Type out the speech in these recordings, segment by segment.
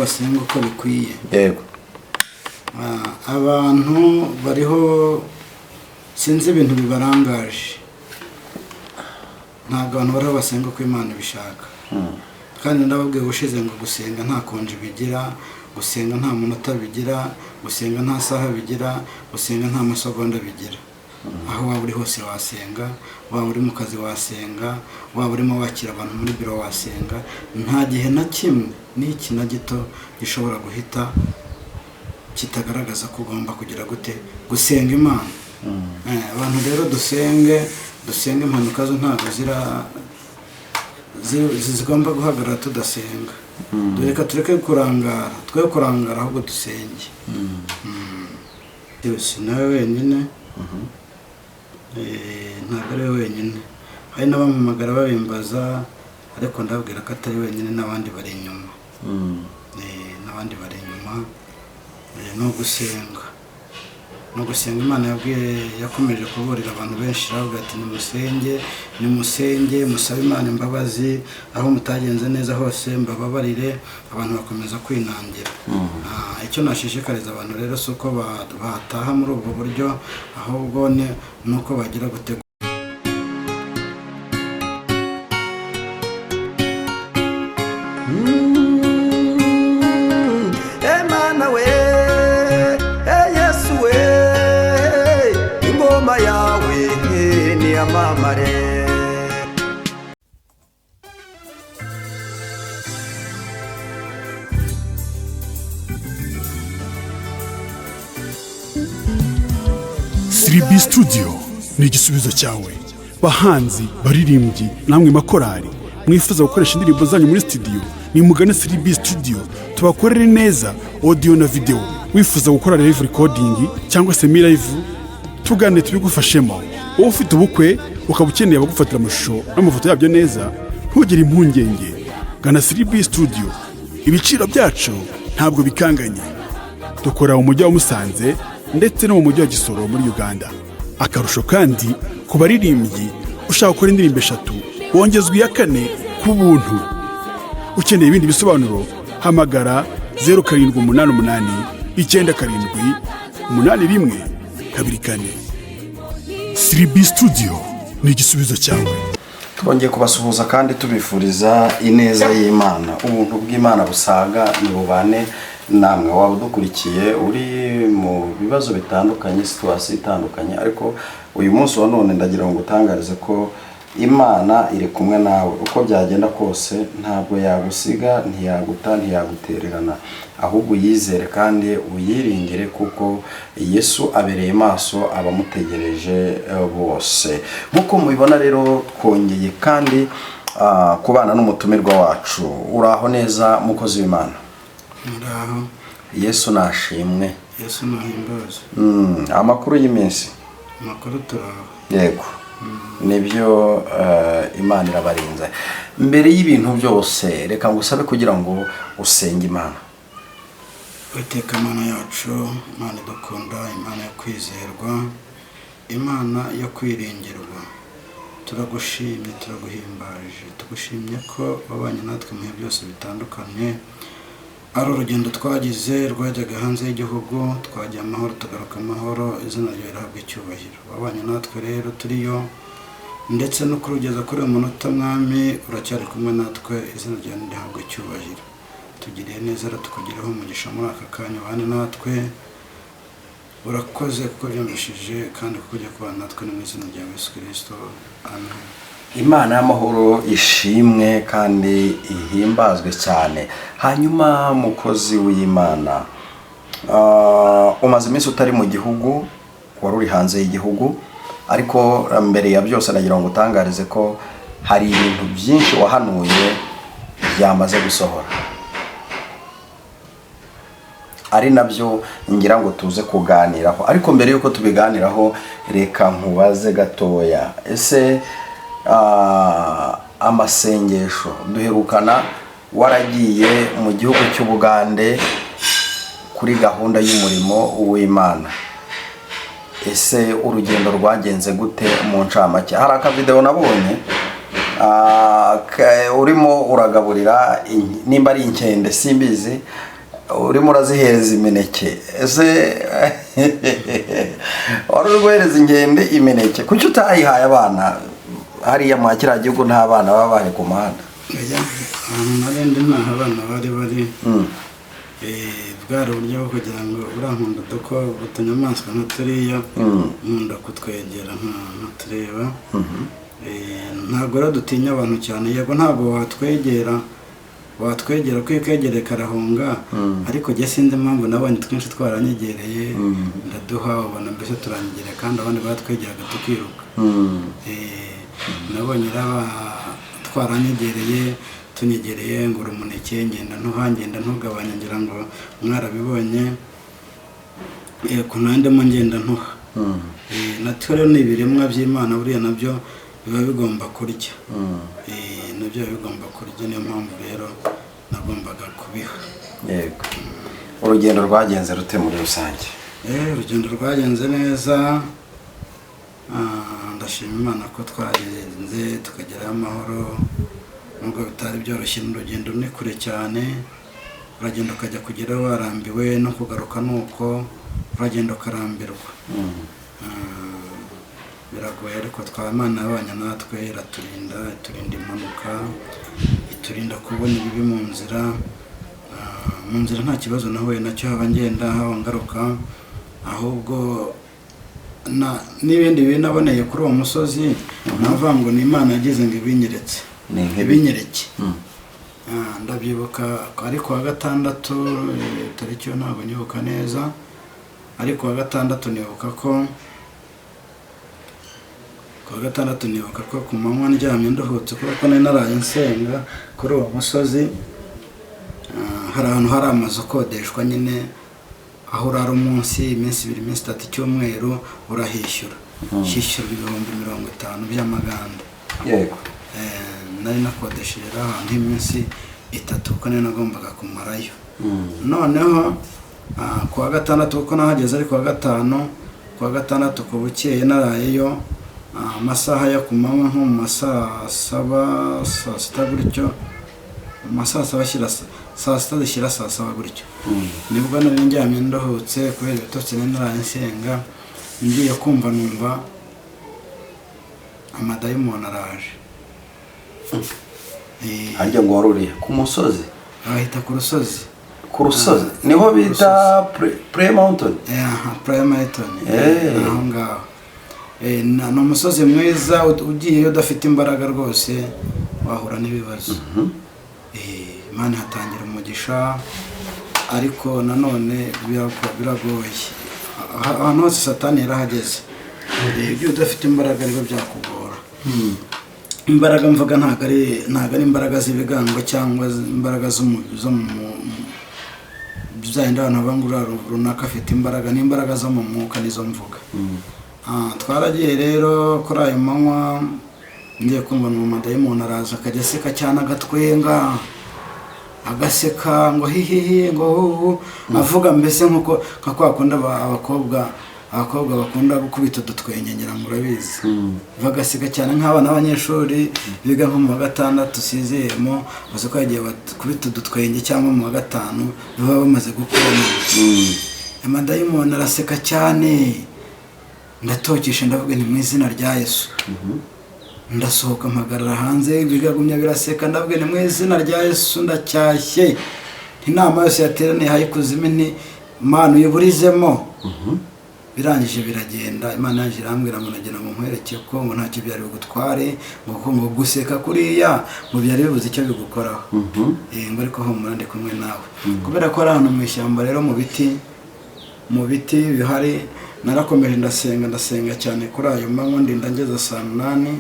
basenga uko bikwiye. Yego. Abantu bariho, sinzi ibintu bibarangaje. Ntabwo abantu bariho basenga uko Imana ibishaka. Kandi ndababwiye ubushize ngo gusenga nta konji bigira, gusenga nta munota bigira, gusenga nta saha bigira, gusenga nta masegonda bigira. Aho waba uri hose wasenga, waba uri mu kazi wasenga, waba urimo wakira abantu muri biro wasenga. Nta gihe na kimwe n'iki na gito gishobora guhita kitagaragaza ko ugomba kugira gute? Gusenga Imana. Abantu rero dusenge, dusenge. Impanuka zo ntabwo zigomba guhagarara tudasenga. Reka tureke kurangara, twe kurangara, ahubwo dusenge. Si nawe wenyine. Ntabwo ari we wenyine, hari n'abampamagara babimbaza, ariko ndababwira ko atari wenyine, n'abandi bari inyuma. N'abandi bari inyuma. No gusenga, no gusenga. Imana yabwiye, yakomeje kuburira abantu benshi, iravuga ati: "Nimusenge, nimusenge, musabe Imana imbabazi, aho mutagenze neza hose mbababarire." Abantu bakomeza kwinangira. Icyo nashishikariza abantu rero si uko bataha muri ubwo buryo, ahubwo ni uko bagira gutegura. Emana we, e Yesu we, ingoma yawe niyamamare. 3B Studio ni igisubizo cyawe. Bahanzi, baririmbyi, namwe makorari mwifuza gukoresha indirimbo zanyu muri studio, nimugane 3B Studio tubakorere neza audio na video. Wifuza gukora live recording cyangwa semi live, tugane tubigufashemo. Wowe ufite ubukwe ukaba ukeneye abagufatira amashusho n'amafoto yabyo neza, ntugire impungenge, gana 3B Studio. Ibiciro byacu ntabwo bikanganye. Dukora mu mujyi wa Musanze ndetse no mu mujyi wa Gisoro muri Uganda. Akarusho kandi, ku baririmbyi ushaka gukora indirimbo eshatu wongezwa iya kane ku buntu. Ukeneye ibindi bisobanuro, hamagara 0788978124. 3B Studio ni igisubizo cyawe. Twongeye kubasuhuza kandi tubifuriza ineza y'Imana. Ubuntu bw'Imana busaga ntibubane namwe. Waba udukurikiye uri mu bibazo bitandukanye, situation itandukanye, ariko uyu munsi wa none ndagira ngo ngutangarize ko Imana iri kumwe nawe. Uko byagenda kose ntabwo yagusiga, ntiyaguta, ntiyagutererana. Ahubwo uyizere kandi uyiringire, kuko Yesu abereye maso abamutegereje bose. Nk'uko mubibona rero, twongeye kandi kubana n'umutumirwa wacu. Uraho neza, mukozi w'Imana? Muraho. Yesu nashimwe. Yesu nahimbaze. Amakuru y'iminsi? Amakuru, turaho. Yego, nibyo, Imana irabarinze. Mbere y'ibintu byose, reka ngusabe kugira ngo usenge Imana. Uwiteka Imana yacu, Imana idukunda, Imana yo kwizerwa, Imana yo kwiringirwa, turagushimye, turaguhimbaje. Tugushimye ko wabanye natwe mu bihe byose bitandukanye. Ari urugendo twagize rwajyaga hanze y'igihugu, twajya amahoro, tugaruka amahoro. Izina ryawe rihabwa icyubahiro. Wabanye natwe rero turiyo, ndetse no kurugeza kuri uyu munota, Mwami, uracyari kumwe natwe. Izina ryawe rihabwa icyubahiro. Tugiriye neza rero, tukugireho umugisha muri aka kanya, ubane natwe. Urakoze kuko byumvishije kandi kuko ujya kubana natwe. Ni mu izina rya Yesu Kirisito, amen. Imana y'amahoro ishimwe kandi ihimbazwe cyane. Hanyuma mukozi w'Imana, umaze iminsi utari mu gihugu, wari uri hanze y'igihugu, ariko mbere ya byose nagira ngo utangarize ko hari ibintu byinshi wahanuye byamaze gusohora, ari nabyo ngira ngo tuze kuganiraho. Ariko mbere y'uko tubiganiraho, reka nkubaze gatoya: ese amasengesho duherukana waragiye mu gihugu cy'Ubugande kuri gahunda y'umurimo w'Imana, ese urugendo rwagenze gute mu ncamake? Hari akavidewo nabonye. Urimo uragaburira nimba ari inkende simbizi, urimo urazihereza imineke. Ese wari uri guhereza inkende imineke, kuki utayihaye abana? Hariya mwa kiriya gihugu nta bana baba bari ku muhanda? Oya, ahantu nari ndi ntaho abana bari bari. Bwari uburyo bwo kugira ngo urankunda udukoko, utunyamaswa nka turiya, nkunda kutwegera nkatureba. Ntabwo rero dutinya abantu cyane. Yego, ntabwo watwegera kuko iyo ukwegereye karahunga, ariko jye sinzi impamvu nabonye twinshi twaranyegereye, ndaduha, ubona mbese turanyegereye, kandi abandi batwegeraga tukiruka. Nabonye raba twaranyegereye, tunyegereye, ngura umuneke, ngenda ntuha, ngenda ntugabanya, ngira ngo mwarabibonye. Ku ndimo ngenda ntuha. Natwe rero ni ibiremwa by'Imana, buriya nabyo biba bigomba kurya. Nabyo biba bigomba kurya, niyo mpamvu rero nagombaga kubiha. Yego, urugendo rwagenze rute muri rusange? Urugendo rwagenze neza. Ndashima Imana ko twagenze tukagerayo amahoro, nubwo bitari byoroshye. N'urugendo ni kure cyane, uragenda ukajya kugera warambiwe, no kugaruka ni uko, uragenda ukarambirwa. Biragoye, ariko Imana yabanye natwe, iraturinda, iturinda impanuka, iturinda kubona ibibi mu nzira. Mu nzira nta kibazo nahuye nacyo, haba ngenda, haba ngaruka. Ahubwo n'ibindi bintu naboneye kuri uwo musozi, navuga ngo ni Imana yagize ngo ibinyeretse. Ni nk'ibi? Ibinyereke. Ndabyibuka ari ku wa gatandatu, tariki yo ntabwo nyibuka neza, ariko wa gatandatu nibuka ko ku wa gatandatu, nibuka ko ku manywa ndyamye nduhutse, kubera ko nari naraye nsenga kuri uwo musozi. Hari ahantu hari amazu akodeshwa nyine, aho urara umunsi, iminsi 2, iminsi 3, icyumweru, urahishyura, hishyurwa 50,000 by'amaganda. Nari nakodesheje rero ahantu h'iminsi 3, kuko nari nagombaga kumarayo. Noneho ku wa gatandatu, kuko nahageze ari ku wa gatanu, ku wa gatandatu ku bukeye narayeyo, amasaha yo ku manywa nko mu ma saa saba, saa sita gutyo, mu ma saa saba ashyira saa sita zishyira saa saba gutyo, nibwo nari ndyamye nduhutse kubera ibitotsi nari naraye nsenga. Ngiye kumva numva amadayimoni araje. Harya ngo wari uri ku musozi? Bahita ku rusozi. Ku rusozi niho bita Prayer Mountain? Aha, Prayer Mountain. Aho ngaho. Ni umusozi mwiza, ugiyeyo udafite imbaraga rwose wahura n'ibibazo. Imana ihatangira umugisha, ariko nanone biragoye. Ahantu hose Satani yarahageze. Iyo udafite imbaraga nibwo byakugora. Imbaraga mvuga ntabwo ari imbaraga z'ibigango cyangwa imbaraga zo mu byenda abantu bavuga ngo uriya runaka afite imbaraga, ni imbaraga zo mu mwuka nizo mvuga. Twaragiye rero kuri ayo manywa, ngiye kumva mu madayimoni araza, akajya aseka cyane, agatwenga, agaseka ngo hihihi, ngo huhu, avuga mbese nkuko nka kwa kundi abakobwa bakunda gukubita udutwenge, ngira ngo urabizi, bagaseka cyane nk'abana b'abanyeshuri biga nko mu wa gatandatu sizeyemo, bazi ko yagiye bakubita udutwenge, cyangwa mu wa gatanu baba bamaze gukura. Amadayimoni araseka cyane, ndatokesha, ndavuga nti: "Mu izina rya Yesu." Ndasohoka, mpagarara hanze, bigagumya biraseka, ndavuga nti: "Mu izina rya Yesu ndacyashye." Inama yose yateraniye hayikuzimu, nti: "Mana, uyiburizemo." Birangije biragenda. Imana yaje irambwira ngo nagira ngo nkwereke ko ngo ntacyo byari bugutware, ngo ko ngo guseka kuriya ngo byari bibuze icyo bigukoraho. Ngo ariko humura, ndi kumwe nawe. Kubera ko ari ahantu mu ishyamba rero, mu biti bihari, narakomeje ndasenga, ndasenga cyane kuri ayo manywa, ndinda ngeze saa 8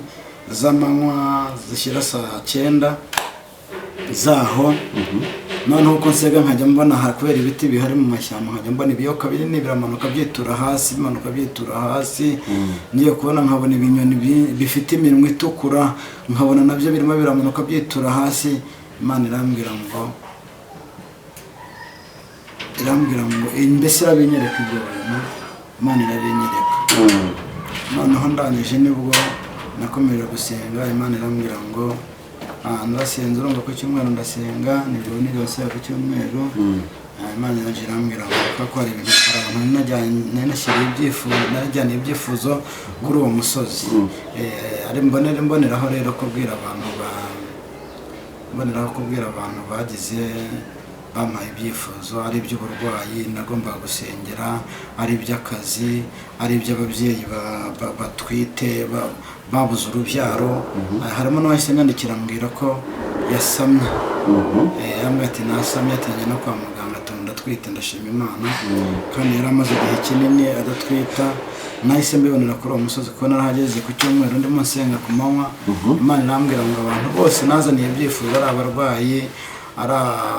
z'amanywa zishyira saa 9 zaho. Noneho uko nsega nkajya mbona aha, kubera ibiti bihari mu mashyamba, nkajya mbona ibiyoka binini biramanuka byitura hasi, bimanuka byitura hasi. Ngiye kubona nkabona ibinyoni bifite iminwa itukura, nkabona nabyo birimo biramanuka byitura hasi. Imana irambwira ngo mbese irabinyereka ibyo bintu, Imana irabinyereka. Noneho ndangije nibwo Nakomeje gusenga, Imana irambwira ngo narasenze, urumva ku cyumweru ndasenga, nijoro nijoro nsenga ku cyumweru. Imana iraje irambwira ngo kuko hari ibintu, hari abantu nari nashyiriye ibyifuzo, narajyaniye ibyifuzo kuri uwo musozi. Ari mboneraho rero kubwira abantu mboneraho kubwira abantu bagize bampaye ibyifuzo, ari iby'uburwayi nagombaga gusengera, ari iby'akazi, ari iby'ababyeyi batwite babuze urubyaro. Harimo n'uwahise nyandikira ambwira ko yasamye. Yambwiye ati nasamye, ati njya no kwa muganga, ati ndatwite, ndashima Imana. Kandi yari amaze igihe kinini adatwita. Nahise mbibonera kuri uwo musozi, kuko narahageze ku cyumweru ndimo nsenga ku manywa. Imana irambwira ngo abantu bose nazaniye ibyifuzo, ari abarwayi, ari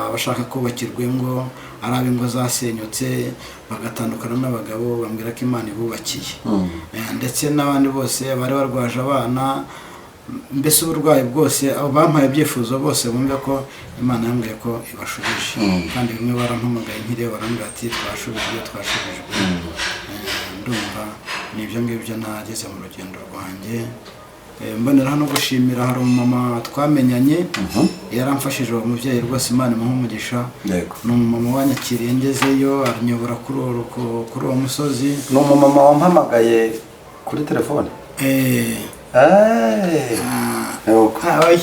abashaka kubakirwa ingo, ari ab'ingo zasenyutse bagatandukana n'abagabo, bambwira ko Imana ibubakiye. Ndetse n'abandi bose bari barwaje abana, mbese uburwayi bwose, abo bampaye ibyifuzo bose bumve ko Imana yambwiye ko ibashubije. Kandi bimwe barampamagaye nkiriyo, barambwira ati twashubijwe, twashubijwe. Ndumva ni ibyo ngibyo nageze mu rugendo rwanjye. Mboneraho no gushimira, hari umumama twamenyanye yaramfashije, uwo mubyeyi rwose Imana imuhe umugisha. Ni umumama wanyakiriye ngezeyo, aranyobora kuri uwo musozi. Ni umumama wampamagaye kuri telefone? Oya,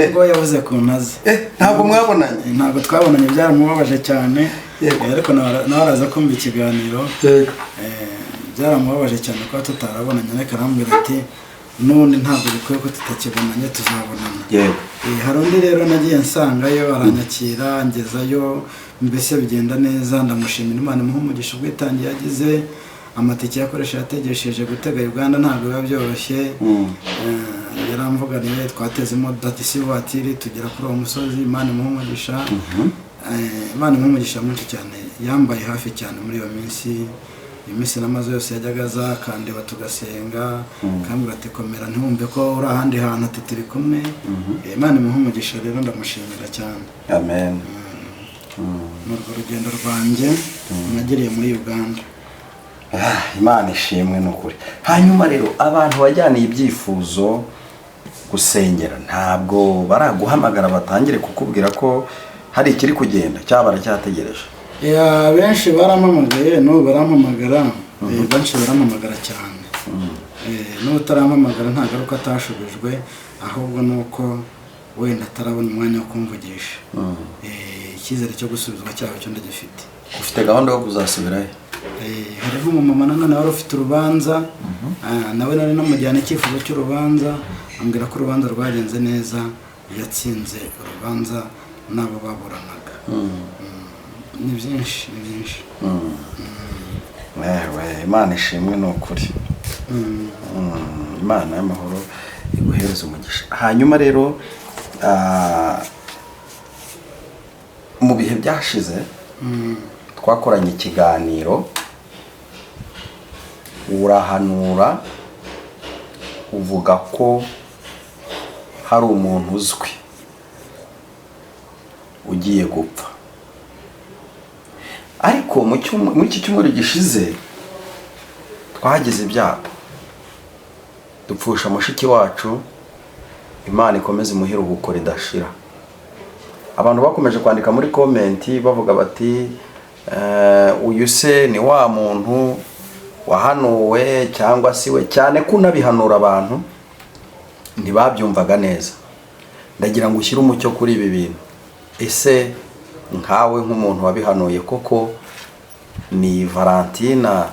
ubwo yavuze ku ntazi. Ntabwo mwabonanye? Ntabwo twabonanye, byaramubabaje cyane. Ariko nawe araza kumva ikiganiro. Byaramubabaje cyane kuba tutarabonanye, ariko arambwira ati n'ubundi ntabwo bikwiye ko tutakibonanye, tuzabonana. Hari undi rero nagiye nsangayo, aranyakira ngezayo, mbese bigenda neza. Ndamushimira, Imana imuhe umugisha ubwitange yagize, amatike yakoresha yategesheje gutega Uganda ntabwo biba byoroshye. Yaramvuganiye, twateze imodoka ivatiri tugera kuri uwo musozi. Imana imuhe umugisha. Imana imuhe umugisha mwinshi cyane, yambaye hafi cyane muri iyo minsi. Iminsi namaze yose yajyaga aza akandeba tugasenga, akambwira ati komera, ntiwumve ko uri ahandi hantu, ati turi kumwe. Imana imuhe umugisha rero, ndamushimira cyane. Amen. Ni urwo rugendo rwanjye nagiriye muri Uganda. Imana ishimwe ni ukuri. Hanyuma rero abantu bajyaniye ibyifuzo gusengera ntabwo baraguhamagara batangire kukubwira ko hari ikiri kugenda, cyangwa baracyategereje? Benshi barampamagaye, n'ubu barampamagara. Benshi barampamagara cyane. N'ubu utarampamagara ntabwo ari uko atashubijwe, ahubwo ni uko wenda atarabona umwanya wo kumvugisha. Icyizere cyo gusubizwa cyabo cyo ndagifite. Ufite gahunda yo kuzasubirayo? Hariho umumama nanone wari ufite urubanza, nawe nari namujyana icyifuzo cy'urubanza, ambwira ko urubanza rwagenze neza, yatsinze urubanza n'abo baburanaga. Ni byinshi, ni byinshi. Ewe, Imana ishimwe ni ukuri. Imana y'amahoro iguhereze umugisha. Hanyuma rero mu bihe byashize twakoranye ikiganiro, urahanura uvuga ko hari umuntu uzwi ugiye gupfa, ariko muri iki cyumweru gishize twagize ibyago dupfusha mushiki wacu. Imana ikomeze imuhe iruhuko ridashira. Abantu bakomeje kwandika muri comment bavuga bati uyu se ni wa muntu wahanuwe cyangwa si we? Cyane ko unabihanura abantu ntibabyumvaga neza. Ndagira ngo ushyire umucyo kuri ibi bintu. Ese nkawe nk'umuntu wabihanuye, koko ni Valentina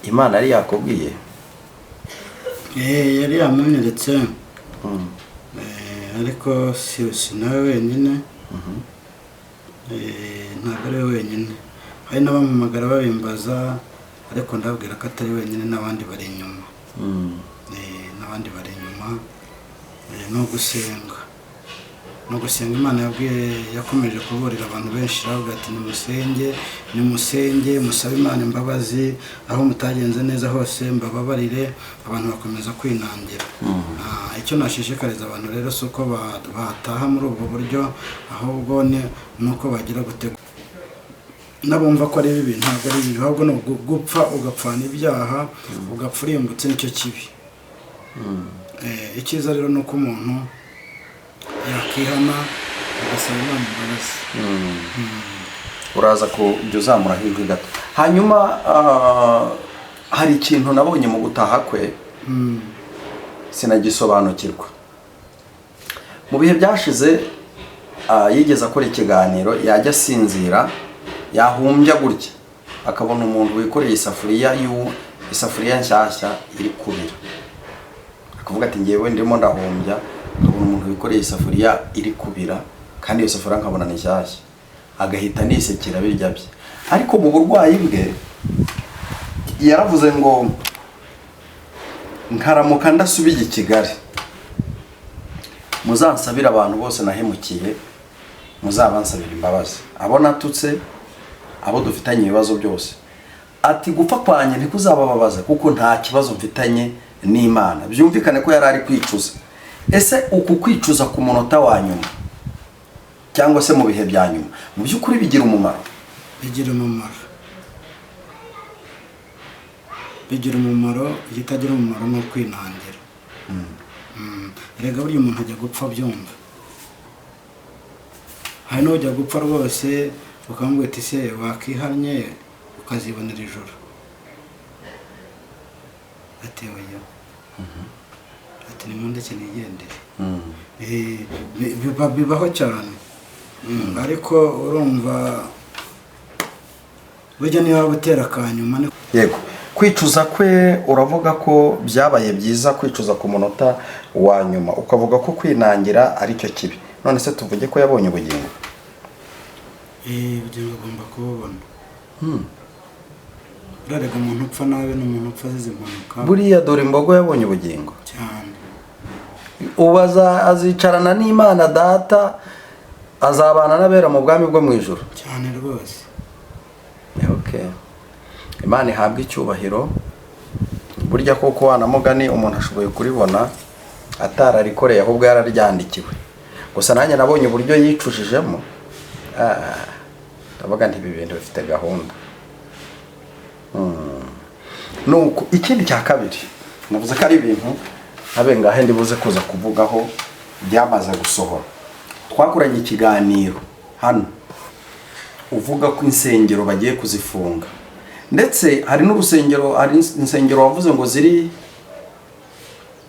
Imana yari yakubwiye? Yari yamunyeretse. Ariko si nawe wenyine. Ntabwo ari we wenyine, hari n'abampamagara babimbaza, ariko ndababwira ko atari wenyine, n'abandi bari inyuma. N'abandi bari inyuma. No gusenga, no gusenga. Imana yabwiye, yakomeje kuburira abantu benshi, iravuga ati nimusenge, nimusenge, musabe Imana imbabazi, aho mutagenze neza hose mbababarire. Abantu bakomeza kwinangira. Icyo nashishikariza abantu rero si uko bataha muri ubwo buryo, ahubwo ni uko bagira gutegura n'abumva ko ari bibi. Ntabwo ari bibi, ahubwo ni gupfa ugapfana ibyaha, ugapfa urimbutse, nicyo kibi. Icyiza rero ni uko umuntu yakihana agasaba Imana imbabazi. Uraza kujya uzamuraho ijwi gato. Hanyuma hari ikintu nabonye mu gutaha kwe sinagisobanukirwa. Mu bihe byashize yigeze akora ikiganiro, yajya asinzira, yahumbya gutya akabona umuntu wikoreye isafuriya, isafuriya nshyashya iri kubira, akavuga ati: "Ngewe ndimo ndahumbya nkabona umuntu wikoreye isafuriya iri kubira, kandi iyo safuriya nkabona ni nshyashya," agahita anisekera birya bye. Ariko mu burwayi bwe yaravuze ngo: "Nkaramuka ndasubiye i Kigali, muzansabire abantu bose nahemukiye, muzabansabira imbabazi, abo natutse, abo dufitanye ibibazo byose." Ati: "Gupfa kwanjye ntikuzabababaza kuko nta kibazo mfitanye n'Imana." Byumvikane ko yari ari kwicuza. Ese uku kwicuza ku munota wa nyuma cyangwa se mu bihe bya nyuma, mu by'ukuri bigira umumaro? Bigira umumaro, bigira umumaro. Ikitagira umumaro ni ukwinangira. Erega burya umuntu ajya gupfa abyumva. Hari n'ujya gupfa rwose ukamubwira ati: "Se wakihannye ukazibonera ijoro?" Ati: "Oya." Ati: "Nimundeke nigendere." Bibaho cyane. Ariko urumva burya niba waba utera akanyuma ni Yego, kwicuza kwe uravuga ko byabaye byiza kwicuza ku munota wa nyuma, ukavuga ko kwinangira ari cyo kibi. None se tuvuge ko yabonye ubugingo? Ubugingo agomba kububona. Urarega umuntu upfa nabi ni umuntu upfa azize impanuka. Buriya dore imbogo yabonye ubugingo. Cyane. Ubu azicarana n'Imana Data, azabana n'abera mu bwami bwo mu ijuru. Cyane rwose. Okay. Imana ihabwe icyubahiro. Burya koko wanamugani umuntu ashoboye kuribona atararikoreye, ahubwo yararyandikiwe. Gusa nanjye nabonye uburyo yicujijemo, ndavuga nti ibi bintu bifite gahunda. Nuko ikindi cya kabiri, navuze ko ari ibintu nkabe ngahe ndibuze kuza kuvugaho byamaze gusohora. Twakoranye ikiganiro hano uvuga ko insengero bagiye kuzifunga, ndetse hari n'urusengero, hari insengero wavuze ngo ziri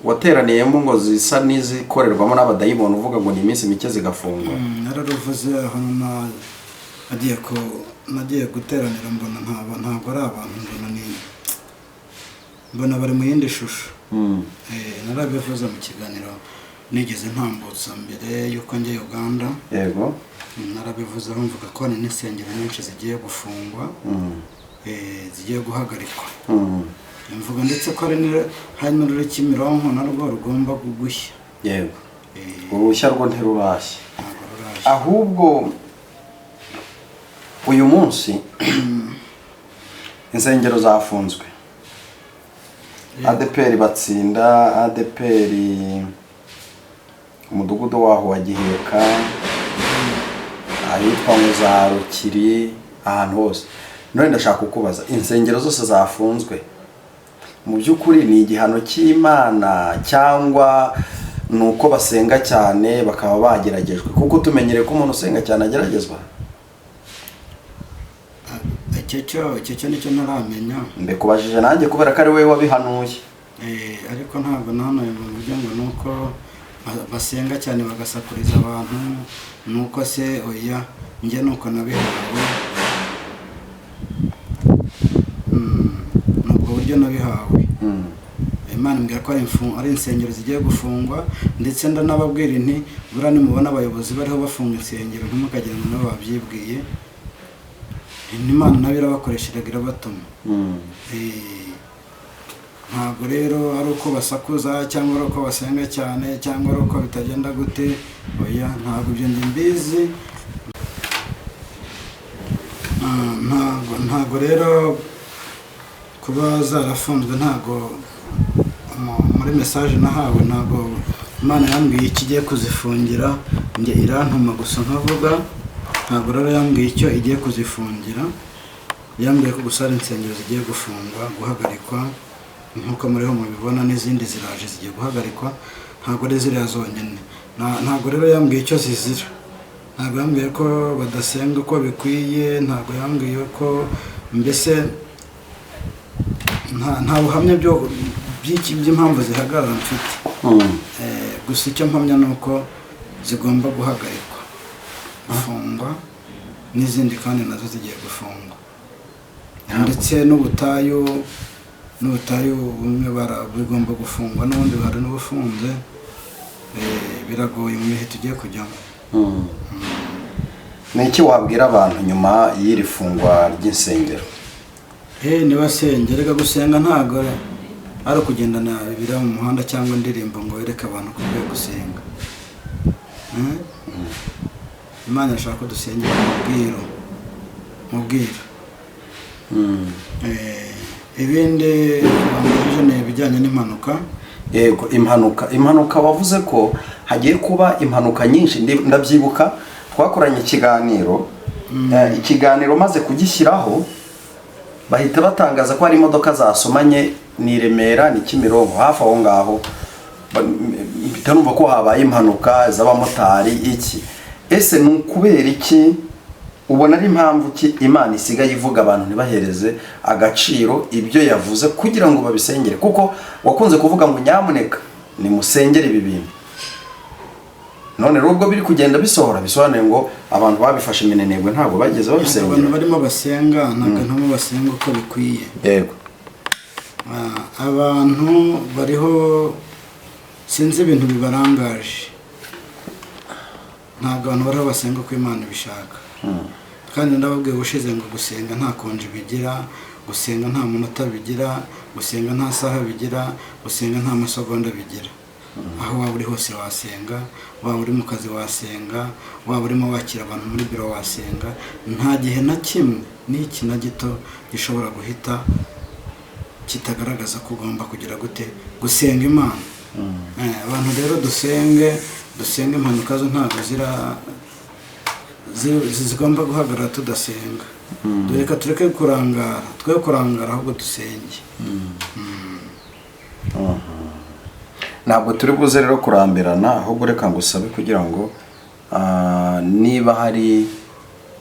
wateraniyemo ngo zisa n'izikorerwamo n'abadayimoni, uvuga ngo ni iminsi mike zigafungwa. Nararuvuze aho nagiye ku nagiye guteranira, mbona ntabwo ari abantu, mbona ni mbona bari mu yindi shusho. Narabivuze mu kiganiro nigeze ntambutsa mbere y'uko njya Uganda. Narabivuze aho mvuga ko hari n'insengero nyinshi zigiye gufungwa, zigiye guhagarikwa. Mvuga ndetse ko hari n'ururi Kimironko narwo rugomba gushya. Uruhushya rwo ntirurashya. Ntabwo rurashya. Ahubwo uyu munsi insengero zafunzwe, ADEPR Batsinda, ADEPR umudugudu waho wa Giheka, ahitwa ngo za Rukiri, ahantu hose. None ndashaka kukubaza, insengero zose zafunzwe mu by'ukuri ni igihano cy'Imana cyangwa ni uko basenga cyane bakaba bageragejwe? Kuko tumenyereye ko umuntu usenga cyane ageragezwa. Icyo cyo nicyo ntaramenya. Mbikubajije nanjye kubera ko ari wowe wabihanuye. Ariko ntabwo na hano mu buryo ngo ni uko basenga cyane bagasakuriza abantu, ni uko se, oya, njye ni uko nabihawe. Ni ubwo buryo nabihawe. Imana imbwira ko ari insengero zigiye gufungwa, ndetse ndanababwira nti: "Buriya nimubona abayobozi bariho bafunga insengero, ntimukagire ngo nabo babyibwiye, Imana nayo irabakoresha, irabatuma." Ntabwo rero ari uko basakuza cyangwa ari uko basenga cyane cyangwa ari uko bitagenda gute, oya, ntabwo ibyo njye mbizi. Ntabwo rero kuba zarafunzwe, ntabwo muri message nahawe, ntabwo Imana yambwiye icyo igiye kuzifungira. Njye irantuma gusa nkavuga. Ntabwo rero yambwiye icyo igiye kuzifungira, yambwiye ko gusa hari insengero zigiye gufungwa, guhagarikwa. Nk'uko muriho mubibona, n'izindi ziraje zigiye guhagarikwa, ntabwo ari ziriya zonyine. Ntabwo rero yambwiye icyo zizira, ntabwo yambwiye ko badasenga uko bikwiye, ntabwo yambwiye ko mbese nta buhamya by'impamvu zihagarara mfite. Gusa icyo mpamya ni uko zigomba guhagarikwa, gufungwa, n'izindi kandi nazo zigiye gufungwa, ndetse n'ubutayu bumwe bugomba gufungwa, n'ubundi hari n'ubufunze. Biragoye mu bihe tugiye kujyamo. Ni iki wabwira abantu nyuma y'iri fungwa ry'insengero? Nibasenge. Reka, gusenga ntabwo ari ukugendana Bibiliya mu muhanda cyangwa indirimbo ngo wereke abantu ko ugiye gusenga. Imana irashaka ko dusengera mu bwiru, mu bwiru. Ibindi bambajije ni ibijyanye n'impanuka. Yego, impanuka wavuze ko hagiye kuba impanuka nyinshi. Ndabyibuka twakoranye ikiganiro. Ikiganiro maze kugishyiraho, bahita batangaza ko hari imodoka zasomanye, ni i Remera, ni Kimironko, hafi aho ngaho. Mpita numva ko habaye impanuka z'abamotari. Iki ese ni ukubera iki? Ubona ari impamvu ki Imana isigaye ivuga abantu ntibahereze agaciro ibyo yavuze kugira ngo babisengere? Kuko wakunze kuvuga ngo nyamuneka nimusengere ibi bintu, none rero ubwo biri kugenda bisohora, bisobanuye ngo abantu babifashe iminenegwe, ntabwo bageze Abantu babisengera. barimo basenga, ntabwo ntabwo basenga uko bikwiye. Abantu bariho, sinzi ibintu bibarangaje, ntabwo abantu bariho basenga uko Imana ibishaka. Kandi ndababwiye ubushize ngo gusenga nta konji bigira, gusenga nta munota bigira, gusenga nta saha bigira, gusenga nta masegonda bigira. Aho waba uri hose wasenga, waba uri mu kazi wasenga, waba urimo wakira abantu muri biro wasenga. Nta gihe na kimwe n'iki na gito gishobora guhita kitagaragaza ko ugomba kugira gute? Gusenga Imana. Abantu rero dusenge, dusenge. Impanuka zo ntabwo zigomba guhagarara tudasenga. Reka tureke kurangara, twe kurangara, ahubwo dusenge. Ntabwo turi buze rero kurambirana, ahubwo reka ngusabe kugira ngo niba hari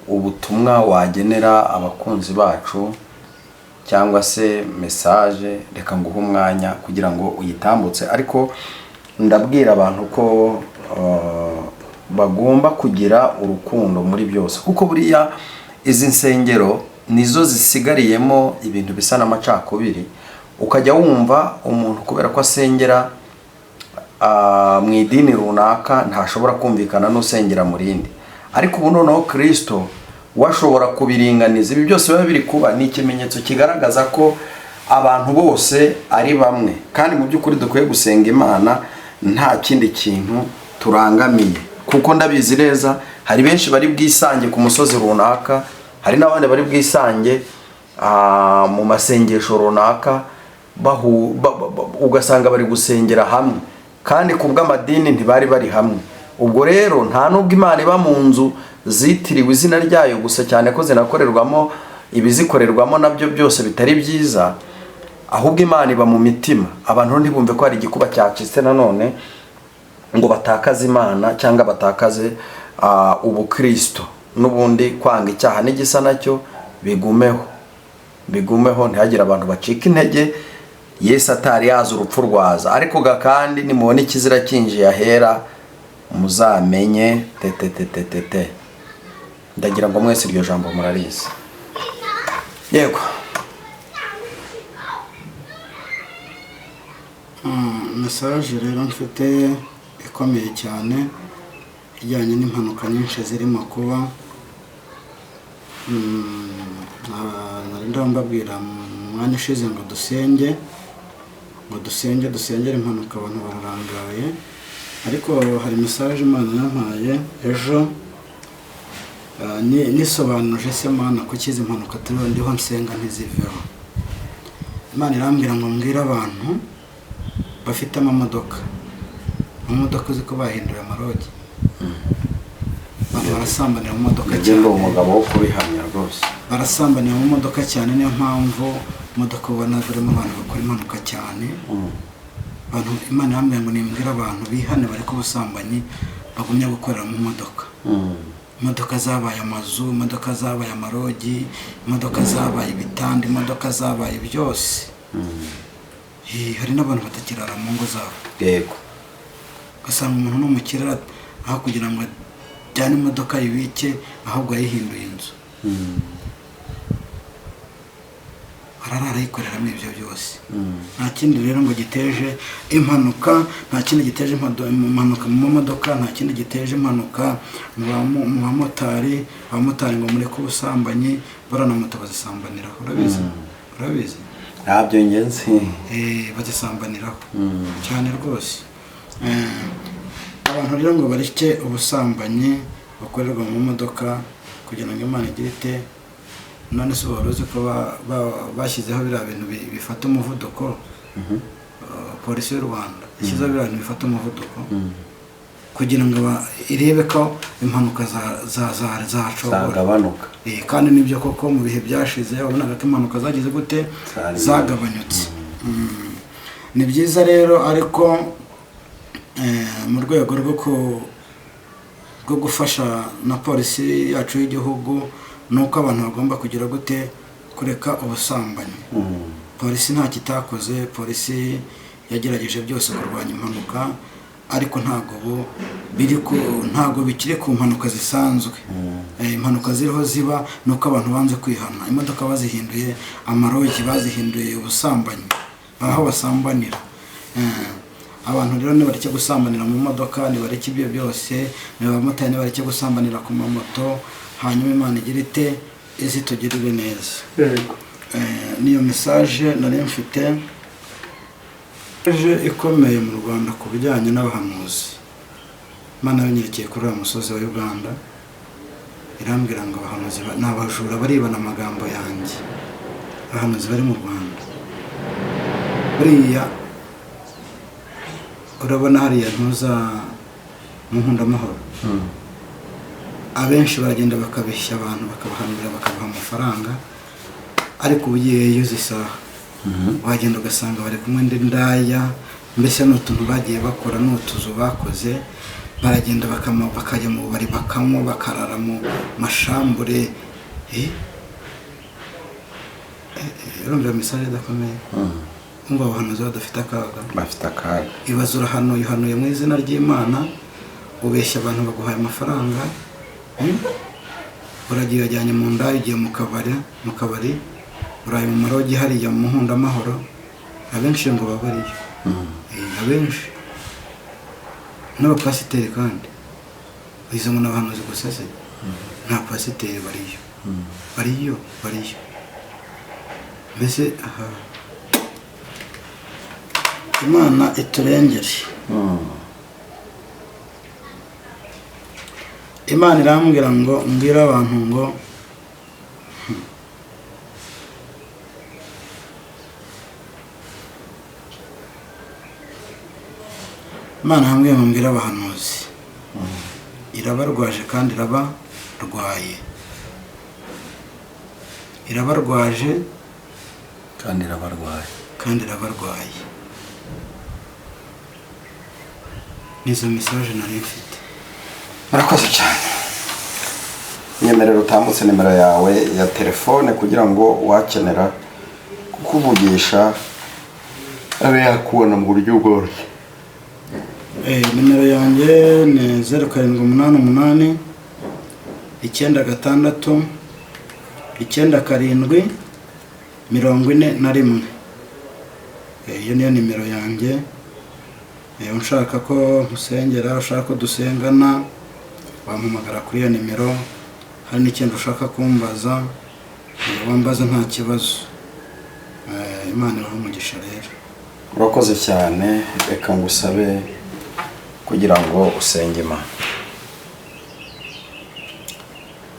ubutumwa wagenera abakunzi bacu cyangwa se message, reka nguhe umwanya kugira ngo uyitambutse. Ariko ndabwira abantu ko bagomba kugira urukundo muri byose, kuko buriya izi nsengero nizo zisigariyemo ibintu bisa n'amacakubiri. Ukajya wumva umuntu kubera ko asengera mu idini runaka ntashobora kumvikana n'usengera mu rindi. Ariko ubu noneho Kirisito we ashobora kubiringaniza. Ibi byose biba biri kuba ni ikimenyetso kigaragaza ko abantu bose ari bamwe, kandi mu by'ukuri dukwiye gusenga Imana nta kindi kintu turangamiye, kuko ndabizi neza hari benshi bari bwisange ku musozi runaka, hari n'abandi bari bwisange mu masengesho runaka, ugasanga bari gusengera hamwe kandi ku bw'amadini ntibari bari hamwe. Ubwo rero nta nubwo Imana iba mu nzu zitiriwe izina ryayo gusa, cyane ko zinakorerwamo ibizikorerwamo nabyo byose bitari byiza, ahubwo Imana iba mu mitima. Abantu ntibumve ko hari igikuba cyacitse nanone ngo batakaze Imana cyangwa batakaze ubukristo. N'ubundi kwanga icyaha n'igisa nacyo bigumeho, bigumeho, ntihagire abantu bacika intege. Yesu atari yaza, urupfu rwaza, ariko ga kandi nimubona ikizira kinjiye ahera, muzamenye tetetetetete. Ndagira ngo mwese iryo jambo murarizi. Yego. Message rero mfite ikomeye cyane ijyanye n'impanuka nyinshi zirimo kuba. Nari ndimo mbabwira mu mwanya ushize ngo dusenge, ngo dusenge, dusengere impanuka, abantu bararangaye. Ariko hari message Imana yampaye ejo, nisobanuje se Mana kuki izi mpanuka turiho ndiho nsenga ntiziveho. Imana irambwira ngo mbwire abantu bafite amamodoka, amamodoka uzi ko bahinduye amarogi, abantu barasambanira mu modoka Njye cyane. ndi umugabo wo kubihamya rwose. Barasambanira mu modoka cyane, niyo mpamvu imodoka ubona zirimo abantu bakora impanuka cyane. Abantu Imana yambwiye ngo nimbwire abantu bihane bareke ubusambanyi bagumya gukorera mu modoka. Imodoka zabaye amazu, imodoka zabaye amarogi, imodoka zabaye ibitanda, imodoka zabaye byose. Hari n'abantu batakirara mu ngo zabo. Ugasanga umuntu ni umukire, aho kugira ngo ajyane imodoka ayibike, ahubwo yayihinduye inzu, ararara ayikoreramo ibyo byose. Nta kindi rero ngo giteje impanuka, nta kindi giteje impanuka mu modoka, nta kindi giteje impanuka mu bamotari. Abamotari ngo mureke ubusambanyi, buriya na moto bazisambaniraho, urabizi? Urabizi? Ntabyo ngenzi. Bazisambaniraho cyane rwose. Abantu rero ngo bareke ubusambanyi bukorerwa mu modoka kugira ngo Imana igire ite. None se wari uzi ko bashyizeho biriya bintu bifata umuvuduko? Polisi y'u Rwanda ishyizeho biriya bintu bifata umuvuduko kugira ngo irebe ko impanuka zacogora, zagabanuka. Kandi nibyo koko, mu bihe byashize wabonaga ko impanuka zagize gute? Zari Zagabanyutse. Ni byiza rero, ariko mu rwego rwo gufasha na polisi yacu y'igihugu, ni uko abantu bagomba kugira gute? Kureka ubusambanyi. Polisi nta kitakoze, polisi yagerageje byose kurwanya impanuka, ariko ntabwo ubu biri ku, ntabwo bikiri ku mpanuka zisanzwe. Impanuka ziriho ziba ni uko abantu banze kwihana, imodoka bazihinduye amarogi, bazihinduye ubusambanyi, aho basambanira. Abantu rero nibareke gusambanira mu modoka, nibareke ibyo byose, niba abamotari nibareke gusambanira ku mamoto, hanyuma Imana igira ite? Izi tugirire neza. Niyo message nari mfite. Message ikomeye mu Rwanda ku bijyanye n'abahanuzi, Imana yanyerekeye kuri uriya musozi wa Uganda, irambwira ngo abahanuzi ni abajura, baribana amagambo yanjye. Abahanuzi bari mu Rwanda buriya urabona hariya ntuza mu Nkundamahoro, abenshi baragenda bakabeshya abantu, bakabahanurira, bakabaha amafaranga, ariko ubu ugiyeyo uzi isaha wagenda ugasanga bari kumwe n'indaya. Mbese ni utuntu bagiye bakora, ni utuzu bakoze, baragenda bakajya mu bubari, bakanywa, bakarara mu mashambure. Urumva iyo message idakomeye? Umva, abahanuzi badafite akaga? Bafite akaga. Ibaze, urahanuye, uhanuye mu izina ry'Imana, ubeshya abantu, baguhaye amafaranga, Uragiye wajyanye mu ndaya, ugiye mu kabari, uraye mu marogi hariya mu Nkundamahoro. Abenshi ngo baba bariyo. Abenshi n'abapasiteri, kandi izo ngo ni abahanuzi gusa se? Nta pasiteri bariyo, bariyo, bariyo. Mbese aha Imana iturengere. Imana irambwira ngo mbwire abantu ngo Imana yambwiye ngo mbwire abahanuzi, irabarwaje kandi irabarwaye, irabarwaje kandi irabarwaye, kandi irabarwaye. Nizo message nari mfite. Murakoze cyane. Nyemerera utambutse nimero yawe ya telefone kugira ngo uwakenera kukuvugisha abe yakubona mu buryo bworoshye. Nimero yanjye ni 0788 96 97 41. Iyo niyo nimero yanjye. Ushaka ko nkusengera, ushaka ko dusengana, wampamagara kuri iyo nimero. Hari n'ikindi ushaka kumbaza, wambaza nta kibazo. Imana ibahe umugisha rero. Urakoze cyane. Reka ngusabe kugira ngo usenge Imana.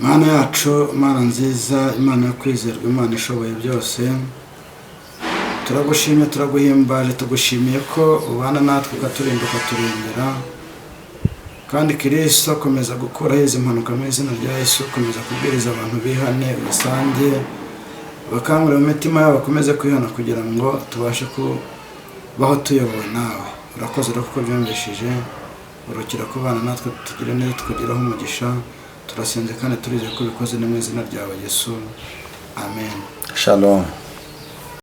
Mana yacu, Mana nziza, Imana yo kwizerwa, Imana ishoboye byose, turagushimye, turaguhimbaje, tugushimiye ko ubana natwe, ukaturinda, ukaturengera. Kandi Kirisito, komeza gukuraho izi mpanuka mu izina rya Yesu. Komeza kubwiriza abantu bihane urusange, bakangurira mu mitima yabo bakomeze kwihana kugira ngo tubashe kubaho tuyobowe nawe. Urakoze rero kuko byumvishije, urukira kubana natwe, tugire neza, tukugiraho umugisha. Turasenze kandi turizeye ko ubikoze, ni mu izina ryawe Yesu, amen. Shalom.